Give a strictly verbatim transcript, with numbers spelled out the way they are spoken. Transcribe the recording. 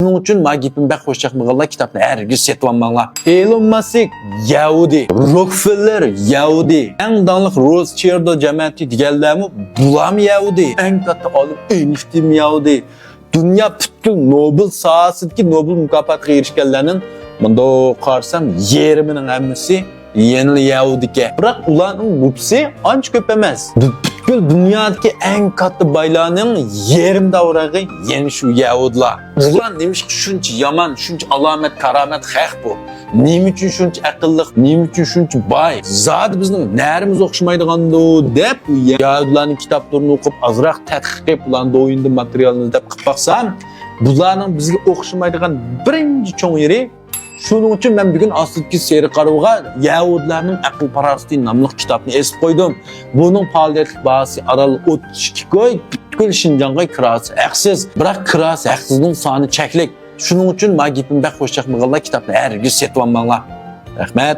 شۇنىڭ ئۈچۈن ماڭا گېپىم بەك خۇش چاقمىغانلار كىتابنى ھەرگىز سېتىۋالماڭلار. ئېلون ماسك يەھۇدىي، روكفېللېر يەھۇدىي، ئەڭ داڭلىق روتشىلد جەمەتى دېگەنلەرمۇ بۇلارمۇ يەھۇدىي. ئەڭ كاتتا ئالىم ئېينشتىينمۇ يەھۇدىي. دۇنيا پۈتكۈل نوبېل ساھەسىدىكى نوبېل مۇكاپاتىغا ئېرىشكەنلەرنىڭ مۇنداق قارىسام يېرىمىنىڭ ھەممىسى يەنىلا يەھۇدىيكەن. بىراق ئۇلارنىڭ نوپۇسى ئانچە كۆپ ئەمەس. پۈتكۈل دۇنيادىكى ئەڭ كاتتا بايلارنىڭ يېرىم داۋراقى يەنە شۇ يەھۇدىيلار. بۇلار نېمىشقا شۇنچە يامان، شۇنچە ئالامەت كارامەت خەق بۇ؟ نېمە ئۈچۈن شۇنچە ئەقىللىق، نېمە ئۈچۈن شۇنچە باي؟ زادى بىزنىڭ نەرىمىز ئوخشىمايدىغاندۇ دەپ، بۇ يەھۇدىيلارنىڭ كىتابلىرىنى ئوقۇپ، ئازراق تەتقىق قىلىپ، بۇلارنىڭ دويۇندىن ماتېرىيالنى ئىزدەپ قىلىپ باقسام، بۇلارنىڭ بىزگە ئوخشىمايدىغان بىرىنچى چوڭ يېرى، شۇنىڭ ئۈچۈن مەن بۈگۈن ئاستىدىكى سېرىق قارىۋۇلغا يەھۇدىيلارنىڭ ئەقىل-پاراسىتى ناملىق كىتابنى ئېسىپ قويدۇم. بۇنىڭ پائالىيەتلىك باھاسى ئاران ئوتتۇز ئىككى كوي، پۈتكۈل شىنجاڭغا كىراسى ھەقسىز. بىراق كىراسى ھەقسىزنىڭ سانى چەكلىك. شۇنىڭ ئۈچۈن ماڭا گېپىم بەك خۇش چاقمىغانلار كىتابنى ھەرگىز سېتىۋالماڭلار. رەھمەت.